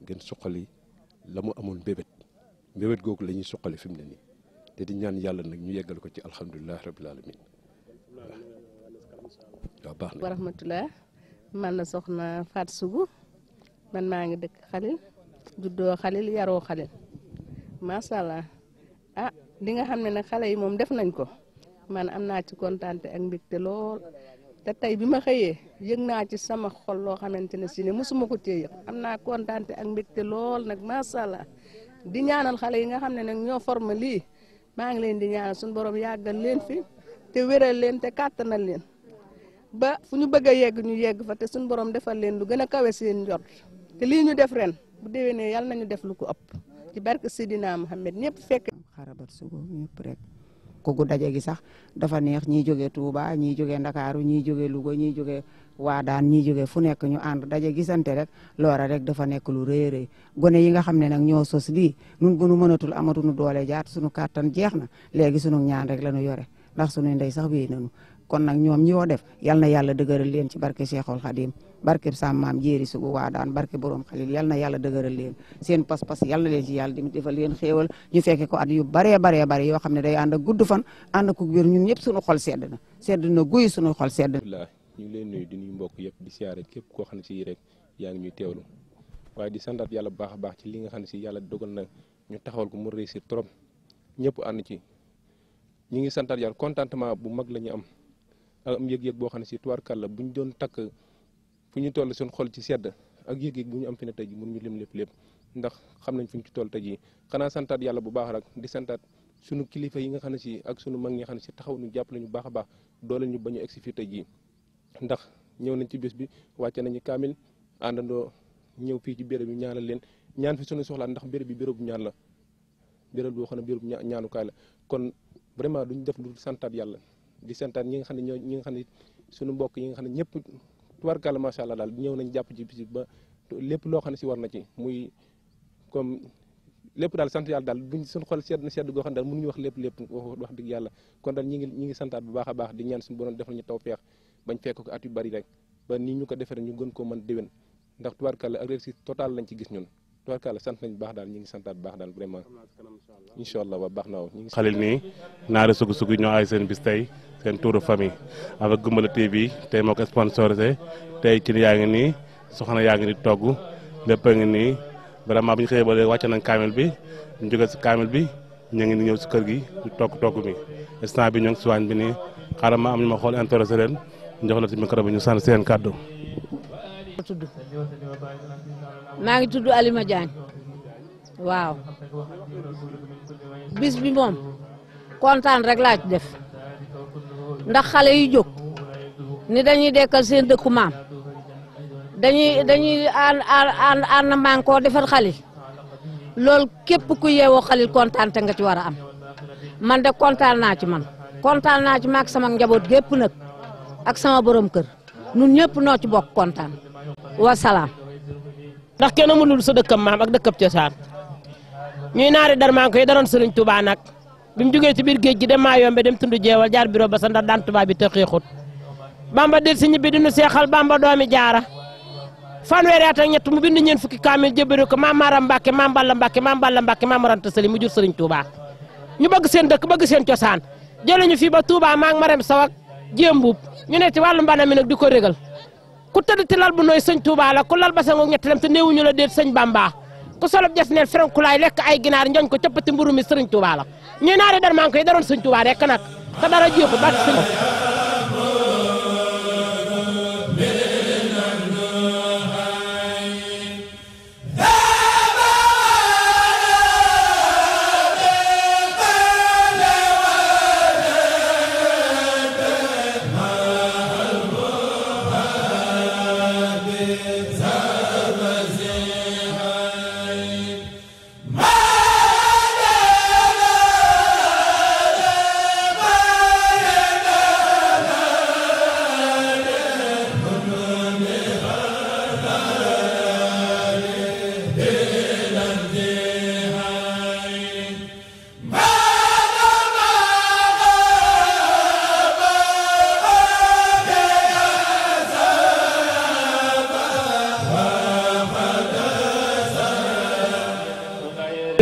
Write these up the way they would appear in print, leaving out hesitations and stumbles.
gën suqali la mu amoon mbébét googu la ñuy suqali fi mu ne nii te di ñaan yàlla nag ñu yeggal ko ci alhamdulilah rabbil alamin waaw baax na. wa rahmatulah man la soxna Fatou Sougou man maa ngi dëkk Xalil juddoo Xalil yaroo Xalil macha allah li nga xam ne nag xale yi moom def nañ ko man am naa ci kontaante ak mbégte lool te tey bi ma xëyee yëg naa ci sama xol loo xamante ne si ne mosuma ko cee yëg am naa kontaante ak mbégte lool nag macha allah di ñaanal xale yi nga xam ne nag ñoo forme lii maa ngi leen di ñaanal suñu borom yàggal leen fi te wéral leen te kàttanal leen ba fu ñu bëgg a yegg ñu yegg fa te suñu borom defal leen lu gën a kawe seen njort te lii ñu def ren bu déwénee yàlla nañu def lu ko ëpp ci barke Seydina Mohamed ñëpp fekk. Xarabat Sougou ñëpp rek ko gu daje gi sax dafa neex ñii jógee Touba ñii jógee Ndakaaru ñii jógee Louga ñii jógee Waadaan ñii jógee fu nekk ñu ànd daje gisante rek loola rek dafa nekk lu rëy a rëy gone yi nga xam ne nag ñoo sos lii nun bu nu mënatul amatuñu doole jaat suñu kàttan jeex na léegi sunu ñaan rek la ñu yore ndax suñu ndey sax wéy nañu kon nag ñoom ñi woo def yal na yàlla dëgëral leen ci barke Cheikhul Khadim barke Sam Maam Jéeri Sougou Waadaan barke borom Xalil yal na yàlla dëgëral leen seen pas-pas yal na leen ci yàlla di defal leen xéewal ñu fekke ko at yu baree yoo xam ne day ànd ak gudd fan ànd ak wér ñun ñëpp suñu xol sedd na guy suñu xol sedd na. ñu ngi leen nuyu di nuyu mbokk yëpp di siyaare képp koo xam ne si rek yaa ngi ñuy teewlu waaye di santaat yàlla bu baax a baax ci li nga xam ne si yàlla dogal na ñu taxawal ko mu réussir trop ñëpp ànd ci ñi ngi santaat yàlla contentement bu mag la ñu am yëg-yëg boo xam ne si tubaarkàlla bu ñu doon takk fu ñu toll seen xol ci sedd ak yëg-yëg bu ñu am fi ne tey ji mënuñu lim lépp ndax xam nañ fu ñu ci toll tey ji xanaa santaat yàlla bu baax rek di santaat sunu kilifa yi nga xam ne si ak sunu mag ñi nga xam ne si taxaw ñu jàppale ñu baax a baax doole ñu bañu egsi fii tey ji ndax ñëw nañ ci bés bi wàcce nañu kaamil àndandoo ñëw fii ci béréb bi ñaanal leen ñaan fi sunu soxlaa ndax béréb bi béréb bu ñaan la béréb boo xam ne béréb bu ñaanukaay la kon vraiment duñ def lu santaat yàlla di santaat ñi nga xam ne ñi nga xam ne sunu mbokk yi nga xam ne ñëpp tubaarkàlla macha allah daal ñëw nañ jàpp ci bis ba lépp loo xam ne si war na ci muy comme lépp daal sant yàlla daal buñ suñu xol sedd na sedd goo xam ne daal mënuñu wax lépp wax dëgg yàlla kon daal ñi ngi santaat bu baax a baax di ñaan suñu borom defal ñu tawfeex bañ fekk ko at yu bari rek ba nii ñu ko defee ñu gën koo mën déwén ndax tubaarkàlla ak réussite total lañ ci gis ñun tubaarkàlla sant nañ bu baax daal ñi ngi santaat bu baax daal vraiment incha allah waa baax na waaw. Xalil nii Naare Sougou ñoo ay seen bis tey seen tour de famille avec Goumbala TV tey moo ko sponsorisé tey ci yaa ngi nii soxna yaa ngi nii togg lépp a ngi nii vraiment bu ñu xëyee ba léegi wàcce nañ kaamil bi ñu jóge si kaamil bi ñu ngi ñëw si kër gi ñu togg mi instant bi ñoo ngi si waañ bi nii xaaral ma am ñu ma xool intéressé leen ñu jox la ci micro bi ñu sànni seen kàddu. maa ngi tudd Alima Diagne waaw bis bi moom kontaan rek laa ci def ndax xale yi jóg ni dañuy dekkal seen dëkku maam dañuy ànd maan koo defar Xalil loolu képp ku yeewoo Xalil kontaan te nga ci war a am man de kontaan naa ci kontaan naa ci maak sama njaboot gépp nag ak sama borom kër nun ñëpp noo ci bokk kontaan wasalaam. ndax kenn mënul sa dëkkam maam ak dëkkam cosaan ñuy naari darman ko yi daroon Sëriñ Tuubaa nag bi mu jógee ci biir géej gi dem maa yombe dem tundu jeewal jaar biro ba sa ndax daan Tuubaa bi te xiixut bamba del si ñibbi dinu seexal bamba doomi jaara fanweeri at ak ñett mu bind ñeen fukki kaamil jëbëri ko maam Maram Mbàkke maam Balla Mbàkke maam Balla Mbàkke maam Ranta Sali mu jur Sëriñ Tuubaa ñu bëgg seen dëkk bëgg seen cosaan jëlee ñu fii ba Tuubaa maa ngi Maram Saw ak jéembuub ñu ne ci wàllu mbana mi nag di ko régal ku tëdd ti lal bu nooy sëñ Tuubaa la ku lal ba sangoog ñetti lem te néewuñu la déet sëñ Bamba ku solob jas neel ferenkulaay lekk ay ginaar njoñ ko cappati mburu mi Sëriñ Tuubaa la ñuy naari dar maa ngi koy daroon sëñ Tuubaa rek nag te dara jeexu ba sëñ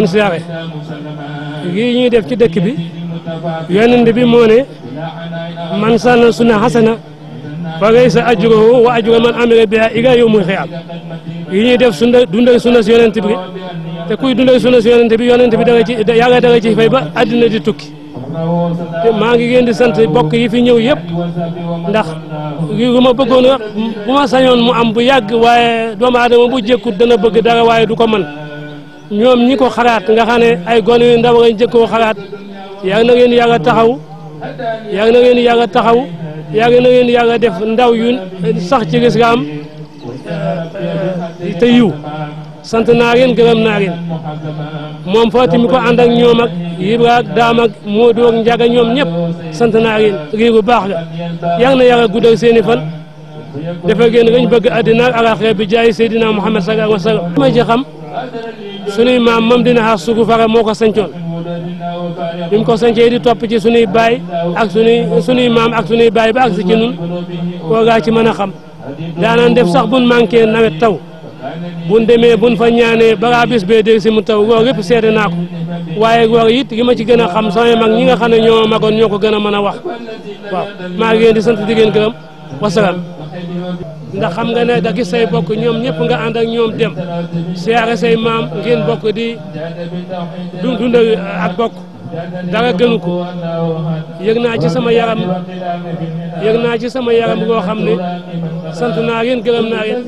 leen siyaare lii ñuy def ci dëkk bi yonent bi moo ne man sanna sunna hasana fa laysa ajruhu wa ajru man amila biha ila yawmil qiyaama yi ñuy def dundal sunna si yonent bi te kuy dundal sunna si yonent bi yàlla da nga ci fay ba àddina di tukki te maa ngi leen di sant bokk yi fi ñëw yëpp ndax lu ma bëggoon wax bu ma sañoon mu am bu yàgg waaye doomu aadama bu jékkut dana bëgg dara waaye du ko man ñoom ñi ko xalaat nga xam ne ay gone yu ndaw lañ jëkkoo xalaat yàlla na leen yàlla taxaw yàlla na leen yàlla taxaw yàlla na leen yàlla def ndaw yu sax ci lislaam te yiw sant naa leen gërëm naa leen moom Fatou mi ko ànd ak ñoom ak Ibra ak Daam ak Modou ak Njaga ñoom ñëpp sant naa leen lii bu baax la yàlla na yàlla guddal seeni fan defal ngeen lañ bëgg àddina ak alaxira bi jaay Seydina Muhammad sallallahu alayhi wa sallam ma ci xam sunuy maam mam dina xaar sugu fara moo ko sancoon bi mu ko sancee di topp ci sunuy baay ak sunuy maam ak sunuy baay ba ak si ci nun koo gaa ci mën a xam daanaan def sax buñ manqué nawet taw buñ demee buñ fa ñaanee balaa bis bee dégg si mu taw goor yëpp seede naa ko waaye goor it li ma ci gën a xam sama mag ñi nga xam ne ñoo magoon ñoo ko gën a mën a wax waaw maa ngi leen di sant di leen gërëm wasalaam ndax xam nga ne da gis say bokk ñoom ñëpp nga ànd ak ñoom dem siyaare say maam ngeen bokk di dundal ak bokk dara gënu ko yëg naa ci sama yaram boo xam ne sant naa leen gërëm naa leen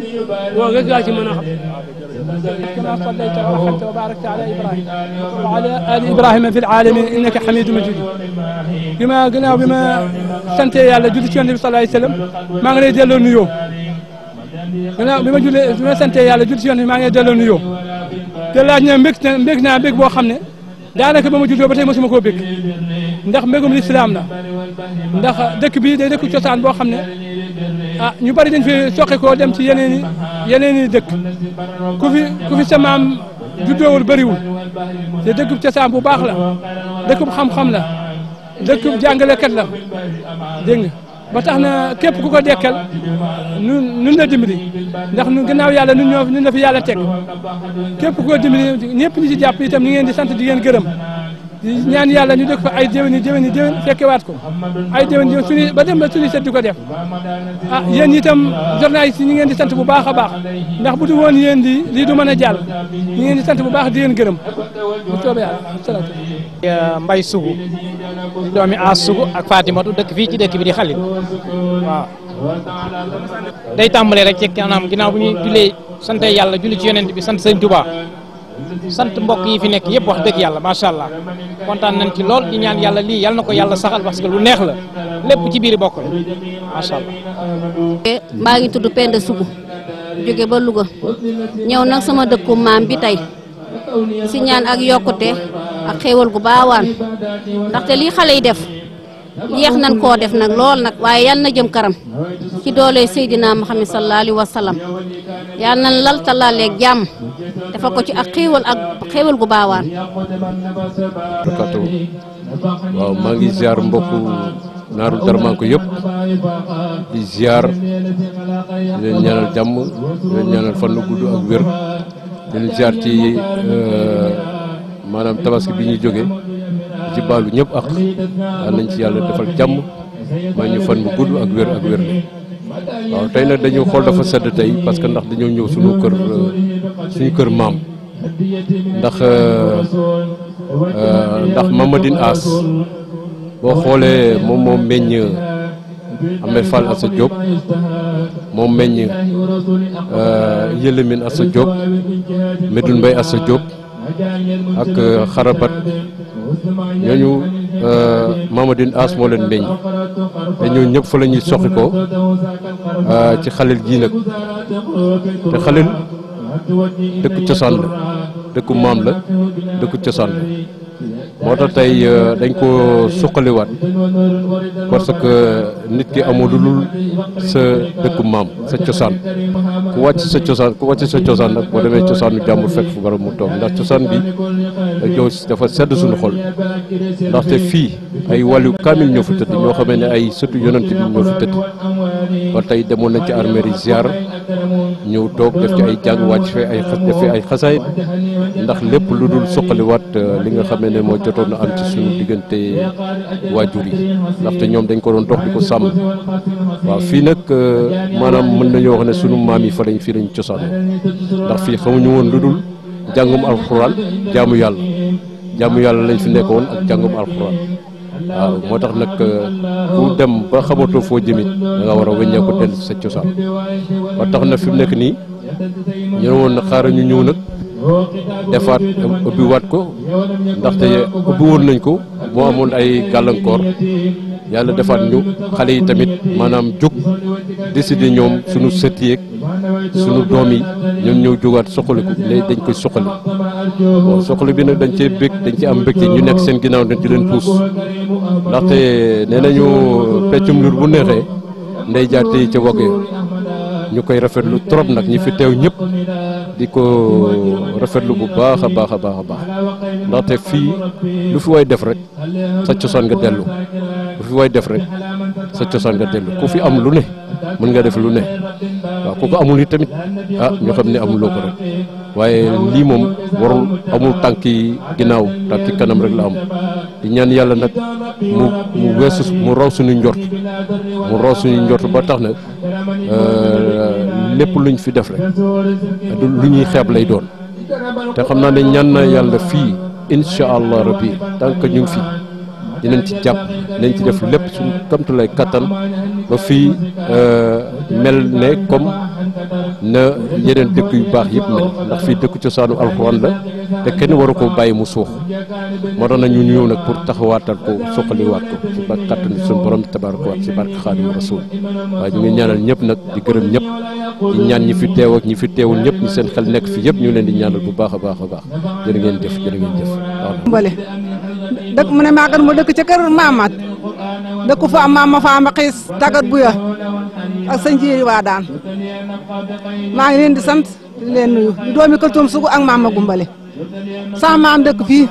boo rek laa ci mën a xam كما صليت ورحمت وباركت على إبراهيم وعلى آل إبراهيم في العالمين إنك حميد مجيد بما سنتي يالا جولي ci Yonent bi sallallahu alayhi wasallam maa ngi lay delloo nuyoo gannaaw bima sante yàlla jul ci Yonent bi maa ngi lay delloo nuyoo te laaj na mbég naa mbég boo xam ne daanaka ba ma juddoo ba tey mosuma koo bég ndax mbégum lislaam la ndax dëkk bi day dëkk cosaan boo xam ne ah ñu bari dañ fi soqe koo dem ci yeneen i dëkk ku fi sa maam juddoowul bëriwul te dëkkub cosaan bu baax la dëkkub xam-xam la dëkkub jàngalekat la dégg nga ba tax na képp ku ko dekkal nun la dimbali ndax nun gannaaw yàlla nun la fi yàlla teg képp ku ko dimbali ñëpp ñi ci jàpp itam ñu ngeen di sant di ngeen gërëm di ñaan yàlla ñu dëkk fa ay déwén fekkewaat ko ay déwén suñu ba dem ba suñu set di ko def ah yéen itam journaliste yi ñu ngeen di sant bu baax a baax ndax bu du woon yéen lii du mën a jàll ñu ngeen di sant bu baax di leen gërëm bu soobee yàlla salaatu Mbay Sugu doomi As Sugu ak Fatimatu dëkk fii ci dëkk bi di Xalil waaw day tàmbalee rek ci kanam ginnaaw bu ñu jullee sant yàlla julli ci yonent bi sant Sëñ Tuubaa sant mbokk yi fi nekk yëpp wax dëgg yàlla macha allah kontaan nañ ci lool di ñaan yàlla lii yàlla na ko yàlla saxal parce que lu neex la lépp ci biir bokk la macha allah. maa ngi tudd Penda Sugu jóge ba Louga ñëw nag sama dëkku maam bi tey si ñaan ak yokkute ak xéewal gu baawaan ndaxte lii xale yi def yéex nañ koo def nag lool nag waaye yal na jëm karam ci doole Seydina Muhammad sallallahu alayhi wa sallam yal nañ lal talaaleeg jàmm dafa ko ci ak xéewal gu baawaan. waaw maa ngi ziar mbokku naaru Darmanko yëpp di ziar di leen ñaanal jàmm di leen ñaanal fan nu gudd ak wér di leen ziar ci maanaam tabaski bi ñuy jóge ci baalu ñëpp ak daan nañ ci yàlla defal jàmm maa ñu fan bu gudd ak wér waaw tey nag dañu xool dafa sedd tey parce que ndax dañoo ñëw suñu kër maam ndax Mamadine As boo xoolee moom moo meññ Ahmed Fall Assa Diop moom meññ Yëlemin Assa Diop Medoune Mbaye Assa Diop ak Xarabat ñooñu Mamadine As moo leen meññ te ñooñu ñëpp fa la ñuy soqi ko ci Xalil gii nag te Xalil dëkku cosaan la dëkku maam la dëkku cosaan la moo tax tey dañ ko suqaliwaat parce que nit ki amul lu dul sa dëkku maam sa cosaan ku wàcc sa cosaan nag boo demee cosaanu jàmbur fekk fu barab mu toog ndax cosaan bi dafa sedd suñu xol ndaxte fii ay wàllu kaamil ñoo fi tëdd ñoo xamee ne ay sëtu yonent bi ñoo fi tëdd ba tey demoon nañ ci arméeri ziar ñëw toog def ci ay jàng wàcc fee def fi ay xasaayit ndax lépp lu dul suqaliwaat li nga xamee ne moo jotoon na am ci suñu diggante waajur yi ndaxte ñoom dañ ko doon dox di ko sàmm waaw fii nag maanaam mën nañoo wax ne sunu maam yi fii lañ cosaan ndax fii xamuñu woon lu dul jàngum alxuraan jaamu yàlla lañ fi nekkoon ak jàngum alxuraan waaw moo tax nag ku dem ba xamatoo foo jëmit da nga war a wëññee ko dellu sa cosaan ba tax na fi mu nekk nii ñu ne woon na xaaral ñu ñëw nag defaat ubbiwaat ko ndaxte ubbi woon nañ ko moo amoon ay gàllankoor yàlla defaat ñu xale yi tamit maanaam jóg décider ñoom suñu sët yeeg suñu doom yi ñoom ñëw jógaat soxaliku léegi dañ koy soxali bon soxali bi nag dañ cee bég dañ ci am mbégte ñu nekk seen ginnaaw dañ di leen puus ndaxte nee nañu peccum lur bu neexee ndey jaate yi ca wagg ñu koy rafetlu trop nag ñi fi teew ñëpp di ko rafetlu bu baax a baax a baax a baax ndaxte fii lu fi way def rek sa cosaan nga dellu lu fi way def rek sa cosaan nga dellu ku fi am lu ne mën nga def lu ne waaw ku ko amul it tamit ñu xam ne amuloo ko rek waaye lii moom warul amul tànki ginnaaw tànki kanam rek la am di ñaan yàlla nag mu weesu mu raw suñu njort ba tax na lépp luñ fi def rek lu ñuy xeeb lay doon te xam naa ne ñaan na yàlla fii incha allah rabbi tant que ñu ngi fi dinañ ci jàpp dinañ ci def lépp suñu kamtu lay kattan ba fii mel ne comme na yeneen dëkk yu baax yëpp mel ndax fii dëkk cosaanu alxuraan la te kenn waru ko bàyyi mu suux moo tax na ñu ñëw nag pour taxawaatal ko suqaliwaat ko ci ba kattan suñu borom tabaaraka wa ci barke Xaadimu Rasuul waaye ñu ngi ñaanal ñëpp nag di gërëm ñëpp di ñaan ñi fi teew ak ñi fi teewul ñëpp ñu seen xel nekk fi yëpp ñu leen di ñaanal bu baax a baax a baax jërë ngeen jëf waaw dëkk mu ne maagat mu dëkk ca kër Mamat dëkku fa am maam ma fa ama xiis tàggat bu ya ak sëñ ji waa daan maa ngi leen di sant di leen nuyu di doomi Këltoom Sugu ak maam ma gumbale sama maam dëkk fii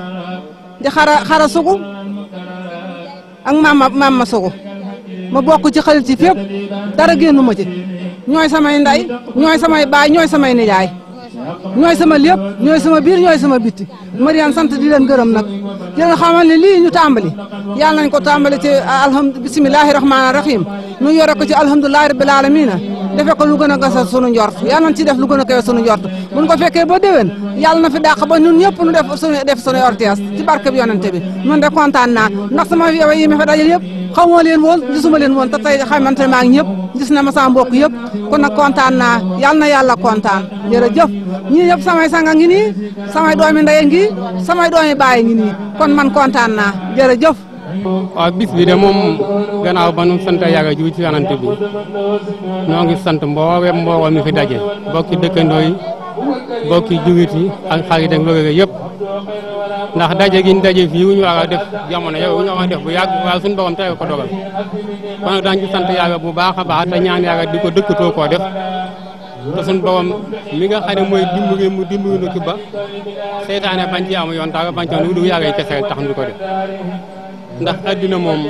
di xara Sugu ak maam ma Sugu ma bokk ci xarit ci fépp dara génnu ma ci ñooy samay nday ñooy samay baay ñooy samay nijaay ñooy sama lépp ñooy sama biir ñooy sama bitti ma di leen sant di leen gërëm nag di leen xamal ne lii ñu tàmbali yàlla nañ ko tàmbali ci bisimilahi rahmaani rahim ñu yore ko ci alhamdulilahi rabbil alamina defe ko lu gën a gasal sunu njort yàlla nañ ci def lu gën a kawe sunu njort buñ ko fekkee ba déwén yàlla na fi dàq ba ñun ñëpp nu def sunu ortias ci barke bi yonente bi ñun de kontaan naa ndax sama yow yi ma fa dajal yëpp xawma leen woon gisuma leen woon te tey xamante maa ngi ñëpp gis na ma sama mbokk yëpp kon nag kontaan naa yàlla na yàlla kontaan jërëjëf ñii ñëpp samay sanga ngi nii samay doomi ndey ngi samay doomi baay ngi nii kon man kontaan naa jërëjëf. waaw bis bi de moom gannaaw ba nu sant yàlla ju ci yonante bi ñoo ngi sant mbooloo mi fi daje bokki dëkkandoo yi bokki juwit yi ak xarit ak loolu yëpp ndax daje gi ñu daje fii wu ñu war a def jamono yow ñu war a def bu yàgg waaye suñu borom tey ko dogal kon nag daañu ci sant yàlla bu baax a baax te ñaan yàlla di ko dëkkatoo koo def te suñu borom mi nga xam ne mooy dimbali mu dimbali nu ki ba seytaane bañ ci am yoon dara bañ ci am lu yàlla yi kese tax ñu ko def ndax addina moom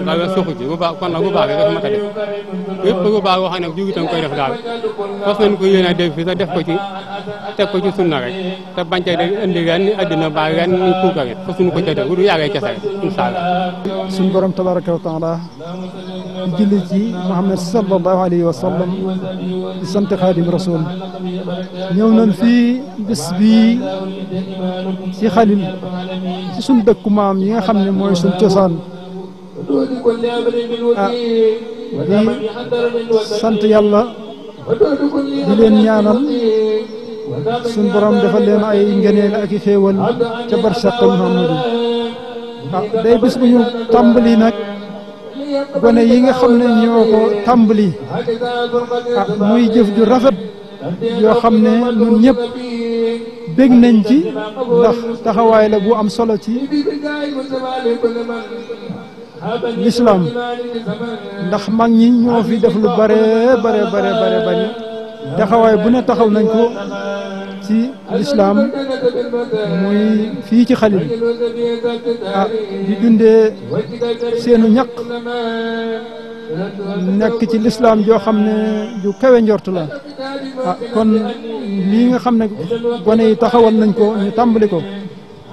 dara suxu ci bu baax kon nag bu baax bi dafa mat a def yëpp bu baax wax nag jugi tam koy def daal fas nañ ko yéene def fi te def ko ci teg ko ci sunna rek te bañ ca indi ren ni addina ba ren ni kuuka rek fa suñu ko ca def lu yàlla yi kese rek incha allah suñu borom tabaraka wa taala di julli ci Muhammad sallallahu alayhi wa sallam di sant Xaadim Rasul ñëw nañ fii bés bii ci Xalil ci suñu dëkku maam yi nga xam ne mooy suñu cosaan di sant yàlla di leen ñaanal suñu borom defal leen ay ngëneel ak i xéewal ca barsàq Muhammadu day bés bu ñu tàmbali nag gone yi nga xam ne ñoo ko tàmbali muy jëf ju rafet yoo xam ne ñun ñëpp bég nañ ci ndax taxawaay la bu am solo ci l'islam ndax mag ñi ñoo fi def lu bare bari taxawaay bu ne taxaw nañ ko ci l'islam muy fii ci Xalil di dundee seenu ñaq nekk ci l'islam joo xam ne ju kawe njort la kon lii nga xam ne gone yi taxawal nañ ko ñu tàmbali ko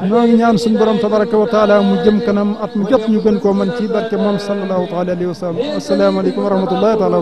noo ngi ñaan suñu borom tabaraka wa taala mu jëm kanam at mu jot ñu gën koo mën ci barke moom sallallahu taala alayhi wa sallam asalaamaaleykum wa rahmatullahi taala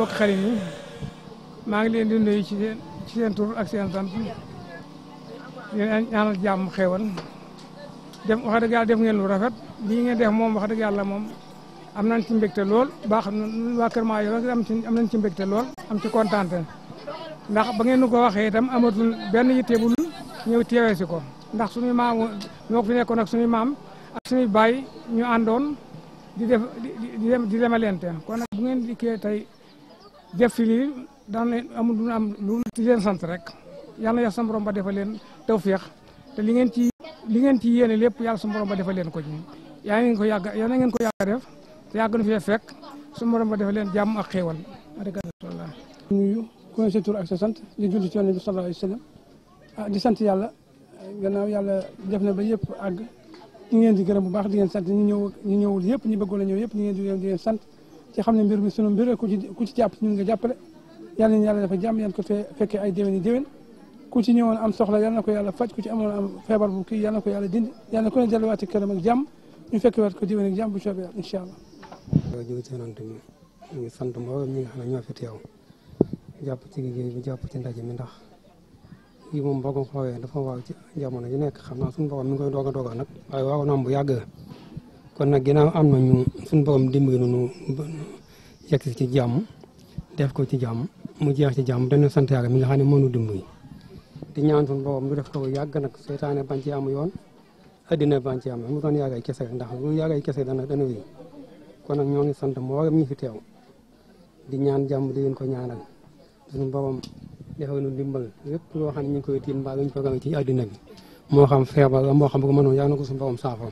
bokk xarit yi maa ngi leen di nuyu ci seen tur ak seen sant di leen ñaanal jàmm xéewal wax dëgg yàlla def ngeen lu rafet lii ngeen def moom wax dëgg yàlla moom am nañ ci mbégte lool baax waa Kër Mayoro am nañ ci mbégte lool am ci kontaante ndax ba ngeen nu ko waxee itam amatul benn yitte bu ñëw teewee si ko ndax suñuy maam ñoo fi nekkoon ak suñuy maam ak suñuy baay ñu àndoon di demalente kon nag bu ngeen dikkee tey def fi lii daan leen amul du am lu di leen sant rek yàlla na sa borom ba defal leen tawféex te li ngeen ci yéene lépp yàlla sa borom ba defal leen ko ci yaa ngeen ko yàgg def te yàgg na fee fekk su borom ba defal leen jàmm ak xéewal adëgalla nuyu ku ne sa tur ak sa sant di julli ci Yonent bi sallallahu alayhi wa sallam di sant yàlla gannaaw yàlla def na ba yëpp àgg ñu ngeen di gërëm bu baax di ngeen sant ñu ñëwul yëpp ñu bëggoon a ñëw yëpp ñu ngeen di ngeen sant ci xam ne mbir mi sunu mbir ku ci jàpp ñun nga jàppale yàlla na yàlla dafa jàmm yéen ko fekkee ay déwén yi déwén ku ci ñëwoon am soxla yàlla na ko yàlla faj ku ci amoon am feebar bu kii yàlla na ko yàlla dindi yàlla na ko ne delluwaat ci këram ak jàmm ñu fekkewaat ko déwén ak jàmm bu soobee yàlla incha allah. jóge ci Yonent bi ñu ngi sant mboolem ñi nga xam ne ñoo fi teew jàpp ci liggéey bi jàpp ci ndaje mi ndax yi moom boo ko xoolee dafa waaw ci jamono yu nekk xam naa suñu borom mi ngi koy doog a nag waaye waaw na am bu yàgg kon nag ginnaaw am na ñu suñu borom dimbali nu yegg ci jàmm def ko ci jàmm mu jeex ci jàmm dañu sant yàlla mi nga xam ne mënu dimbali di ñaan suñu borom lu def ko yàgg nag seytaane bañ ci am yoon addina bañ ci am mu doon yàgg ay kese ndax lu yàgg ay kese dana wéy kon nag ñoo ngi sant mboolem ñi fi teew di ñaan jàmm di leen ko ñaanal suñu borom defal nu dimbal lépp loo xam ne ñu ngi koy tiin mbaa lu ñu ko ci àddina bi moo xam feebar la moo xam bu ko mënoon yàlla na ko suñu borom saafara